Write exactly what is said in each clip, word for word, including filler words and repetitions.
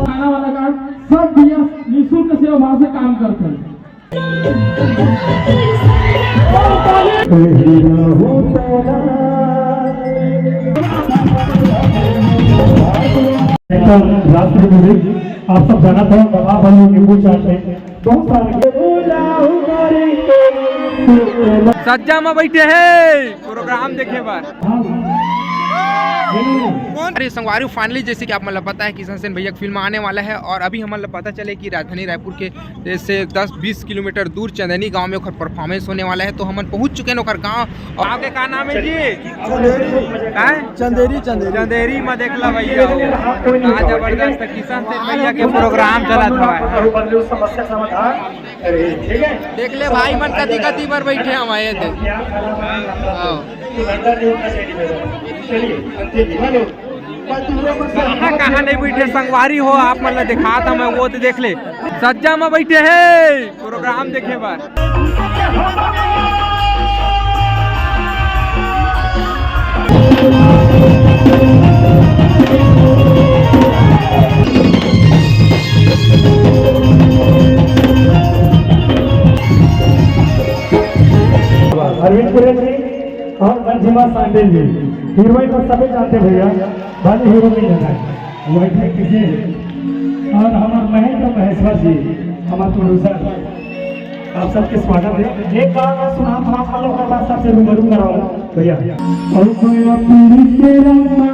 खाना वाला कार्ड, सब भैया निःशुल्क सेवा भाव से काम करते हैं। राष्ट्रीय music, आप सब जानत हो, बाबा भाई नींबू चाट में बहुत सारे सज्जा में बैठे हैं प्रोग्राम देखे बर। हाँ। अरे संगवारी, finally जैसे कि आप मतलब पता है, किशन सेन भैया की फिल्म आने वाला है और अभी हमन ला पता चले कि राजधानी रायपुर के जैसे दस बीस किलोमीटर दूर चंदैनी गांव में ओकर परफॉर्मेंस होने वाला है। तो हमन पहुंच चुके हैं ओकर गांव। और आपके का नाम है जी? का है? चंदेरी, चंदेरी। चंदेरी में देख ला भैया, का जबरदस्त किशन सेन भैया के प्रोग्राम चलत हवय। देख ले भाई मन कति कति बर बैठे हवय ये दे। हाँ। कहाँ कहाँ नहीं बैठे संगवारी हो, आप मन ला दिखात हवं मैं, वो तो देख ले, सज्जा में बैठे हैं प्रोग्राम देखे बर। अरविंद पुरी जी और मंजिमा सांडेल जी, हीरोइन तो सभी जानते भैया, भले हीरो नहीं जाना है, वो एक किसी। और हमारे महेंद्र महेश्वर जी, हमारे प्रोड्यूसर, आप सबके स्वागत है। एक गाना सुना था आप लोग, ओकर बाद सबसे रूबरू कराओ भैया। और कोई अपनी के रंगा,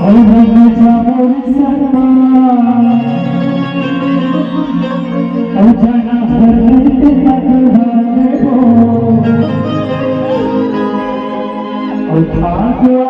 और हम जाओ सरमा, और जाना हर रीत भगवान को, और भागवा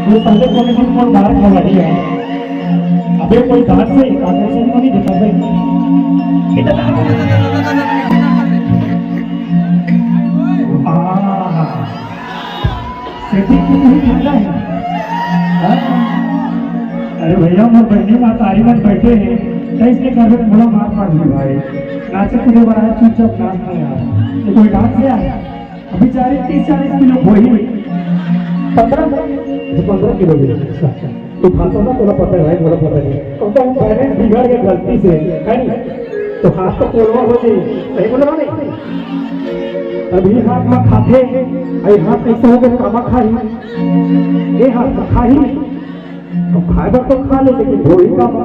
वो पहले कॉमेडी में डार्क कॉमेडी है। अबे कोई डांस से आकर्षण को नहीं दिखा भाई। हाँ। सेटिंग की नहीं खाता है। हाँ? अरे भैया, मोर बहनी महतारी मन बैठे हैं, कैसे करबे बोला मार पड़ रही भाई। नाचे कूदे वाला है, चुपचाप नाच नहीं आ रहा। ये कोई डांस है? अभी जा रही तीस चालीस किलो वही पन्द्रह, पन्द्रह किलो भी। अच्छा, तो खाता ना, तोला पता है भाई, मोला पता नहीं। तो हम बैलेंस बिगड़ के गलती से, है नहीं? तो हाथ तो पोलवा हो जाए, सही बोला नहीं? अभी हाथ में खाते, अभी हाथ कैसे हो गए, कामा खाई, ये हाथ में खाई, तो खाए बर तो खा ले, लेकिन वही कामा,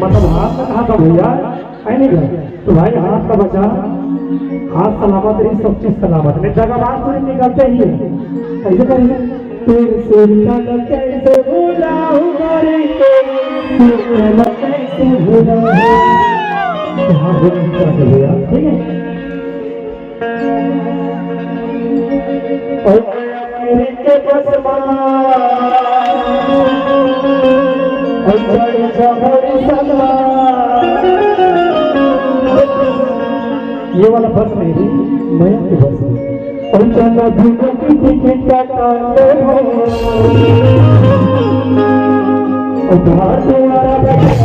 मतलब हाथ में कहा था भैया, है नहीं घर? तो भाई हाथ का बचा, हाथ सलामत रही, सब चीज सलामत। नहीं दगाबाज थोड़ी निकलते ही है। ऐसे करिए, तेरे से निकल कैसे भुलाऊं, तेरे से निकल कैसे भुलाऊं। तो हाथ जोड़ के निकल भैया, ठीक है? और के बस मा, और चढ़ जा बड़ी सलवा। ये वाला बस नहीं, मया की बस है। और चला दुनिया की टिकट काटा ले हो। और बाहर से आ रहा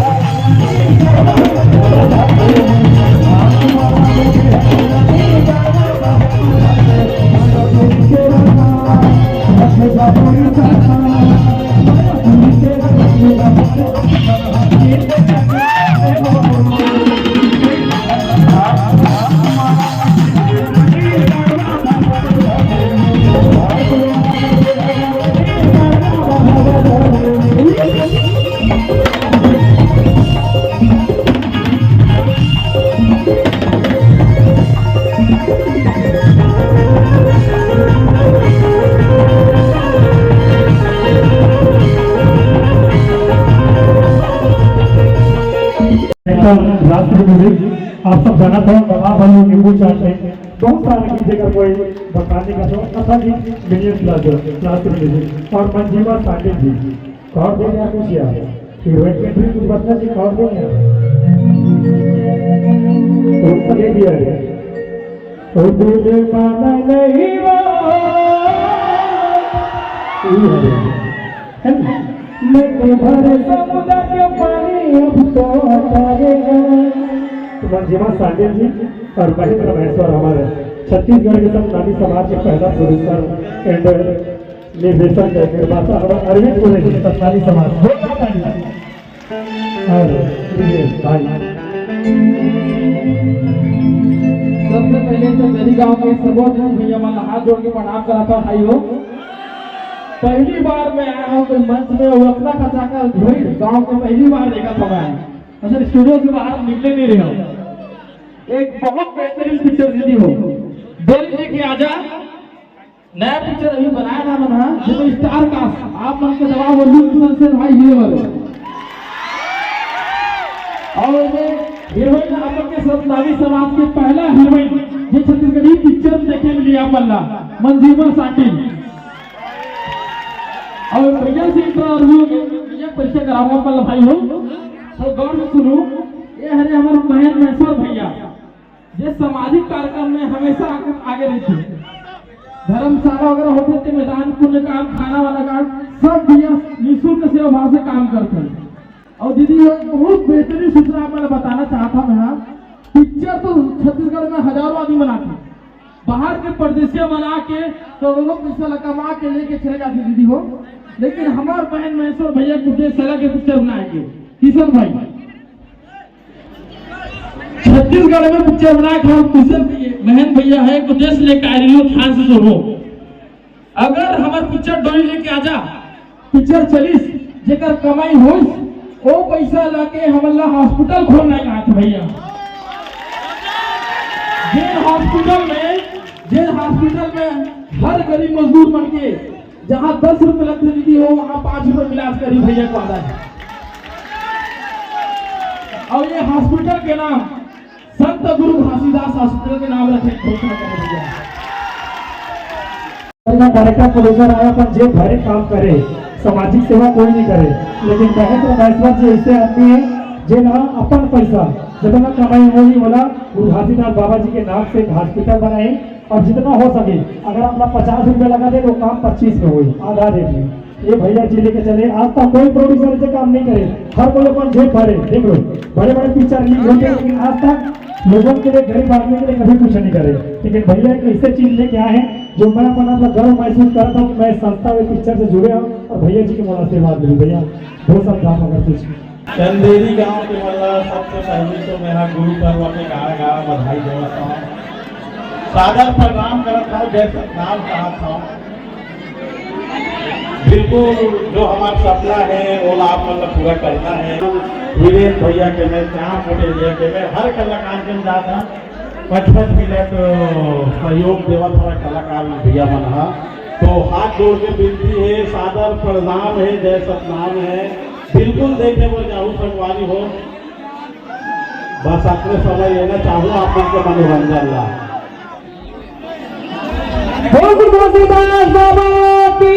आप सब जानत हो, बाबा भाई नींबू चाट में बहुत सारा गीत, जेकर कोई बखान नहीं कर सकता था कि मिलियन प्लस क्लास म्यूजिक और मंजीवा साठे जी। कौन दे रहा कुछ यार? हीरोइन के भी कुछ बदला जी, कौन दे रहा? कौन सा दे दिया है? ओ दिल माना नहीं वो। यही है। है ना? मैं तुम्हारे समुद्र के पानी अब तो हटा देगा। तो मंजीवा साठे जी और महेंद्र महेश्वर हमारे छत्तीसगढ़ के सब नामी समाज के पहला प्रोड्यूसर एंड निर्देशक है, निर्माता हमारे अरविंद पुरी जी, सतनामी समाज। जोरदार ताली। और विजय भाई। सबसे पहले तो मेरी गांव के सबो भैया मन ला हाथ जोड़ के प्रणाम करत हूं भाई हो। पहली बार मैं आया हूं कोई मंच में, वो इतना खचाखच भीड़ गांव के पहली बार देखा था मैं। अच्छा, स्टूडियो से बाहर निकले नहीं रहे हो। एक बहुत बेहतरीन पिक्चर दीदी हो, बोली जी की आजा। नया पिक्चर अभी बनाया ना बना, ये तो स्टार कास्ट, आप मन के दबा वो लुक सनसेन भाई ये वाले। और ये हीरोइन आप लोग के सतनामी समाज के पहला हीरोइन, ये छत्तीसगढ़ी पिक्चर देखे मिली आप मन ला, मंजीवा साटी। और भैया से इंटरव्यू, भैया परिचय कराऊंगा पहले भाई हो, तो गौर से सुनो। ये हरे हमारे महेंद्र महेश्वर भैया, जे सामाजिक कार्यक्रम में हमेशा आगे, आगे रहिथे। धर्मशाला वगैरह होथे ते मैदान, पुण्य काम, खाना वाला काम, सब भैया निःशुल्क सेवा भाव से काम करथे। और दीदी, एक बहुत बेहतरीन सूचना आप मन ला बताना चाहत हूं मैं, पिक्चर तो छत्तीसगढ़ में हजारों आदमी बनाथे, बाहर के परदेसिया बना के करोड़ों पैसा ला कमा के लेके चले जाथे दीदी हो, लेकिन हमार बहन महेश्वर भैया के उद्देश्य अलग के पिक्चर बनाए के। किशन भाई, छत्तीसगढ़ में पिक्चर बनाए के हम कुशल भैया, महन भैया है, कुदेश ले कायरियो खान से सोहो। अगर हमार पिक्चर डोली लेके आजा, पिक्चर चलिस, जेकर कमाई होइस, ओ पैसा लाके हमन ला हॉस्पिटल खोलना है कहा था भैया। जे हॉस्पिटल में, जे हॉस्पिटल में हर गरीब मजदूर मन के जहां दस रुपए लगथे दीदी हो, वहां पांच रुपए में इलाज करी भैया को आधा है। और ये हॉस्पिटल के नाम संत गुरु घासीदास हॉस्पिटल के नाम रखे, घोषणा करे भैया। कार्यक्रम को लेकर आया, अपन जेब भरे काम करे, सामाजिक सेवा कोई नहीं करे, लेकिन महेंद्र महेश्वर जी ऐसे आदमी है, जे ना अपन पैसा जितना कमाई होही, ओला गुरु घासीदास बाबा जी के नाम से एक हॉस्पिटल बनाए, और जितना हो सके, अगर आप लोग पचास रुपए लगा दे, तो काम पच्चीस में होई, आधा रेट में। ये भैया जी लेके चले, आज तक कोई प्रोड्यूसर ऐसे काम नहीं करे, हर कोई अपन जेब भरे। देख लो, बड़े बड़े पिक्चर रिलीज होते हैं, लेकिन आज तक लोगों के लिए, गरीब आदमी के लिए कभी कुछ नहीं करे। लेकिन भैया एक ऐसे चीज लेके आए हैं, जो मैं अपन आप लोग गर्व महसूस करता हूँ कि मैं संस्था में पिक्चर से जुड़े हूँ और भैया जी के मोला आशीर्वाद मिली। भैया, बहुत सब काम अगर कुछ चंदेरी गांव के मन ला सबसे पहले तो मैं ह गुरु पर्व के गाड़ा गाड़ा बधाई देवत हूँ, सादर प्रणाम करत हूँ, जय सतनाम कहत हूँ। बिल्कुल जो हमार सपना है, वो ला आप मन ला पूरा करना है। वीरेंद्र भैया के मैं, श्याम पटेल भैया के मैं, हर कलाकार के जात हूँ, पच पच मिनट सहयोग देवत हमारे कलाकार भैया मन हा। तो हाथ जोड़ के विनती है, सादर प्रणाम है, जय सतनाम है। बिल्कुल देखे बर जाहू संगवारी हो, बस अपने समय लेना चाहूँ आप मन के मनोरंजन ला। बोल गुरु घासीदास बाबा की।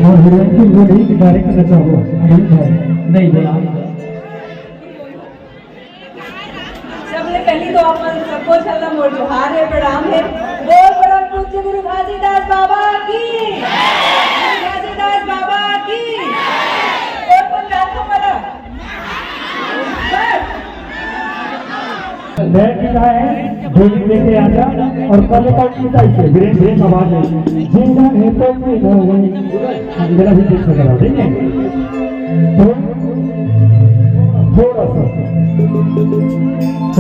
और हीरोइन की जो गीत डायरेक्ट करना चाहूँ, नहीं बोला। सबले पहली तो आप मन सबको छल्ला मोर जोहार है, प्रणाम है। बोल परम पूज्य गुरु घासीदास बाबा की, गुरु घासीदास बाबा की। बोल, बोल, राधा वाला। बस। मैं भी आए हैं, बोल लेके आजा। और पहले पार्ट की टाइप से, ब्रेन, ब्रेन आवाज है। जिंदा है तो कोई ना हो। मेरा भी देख सकता है, ठीक है? तो थोड़ा सा।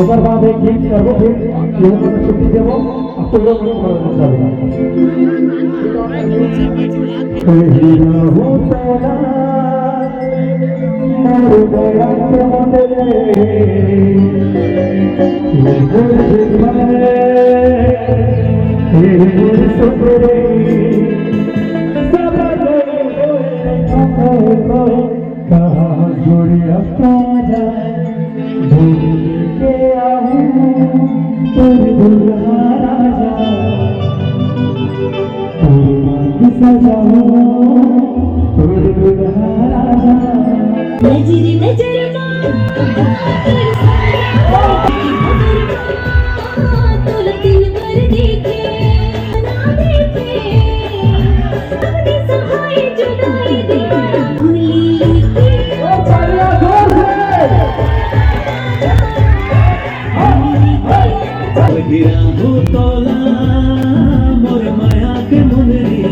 ओकर बाद एक गीत करबो, फिर ये लोग को छुट्टी देबो, अब तो लोग को मदद कर देबो। कही रहू तोरा, मोर बड़ा प्यार रे, ये गुरु जी बने, ये गुरु सुख रे, सदा कोई कोई कहाँ गुड़िया राजा, गिराहू तोला मोर माया के मुंदरी,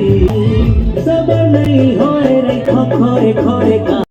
सबर नहीं होए रे, खो-, खोए, खोए का।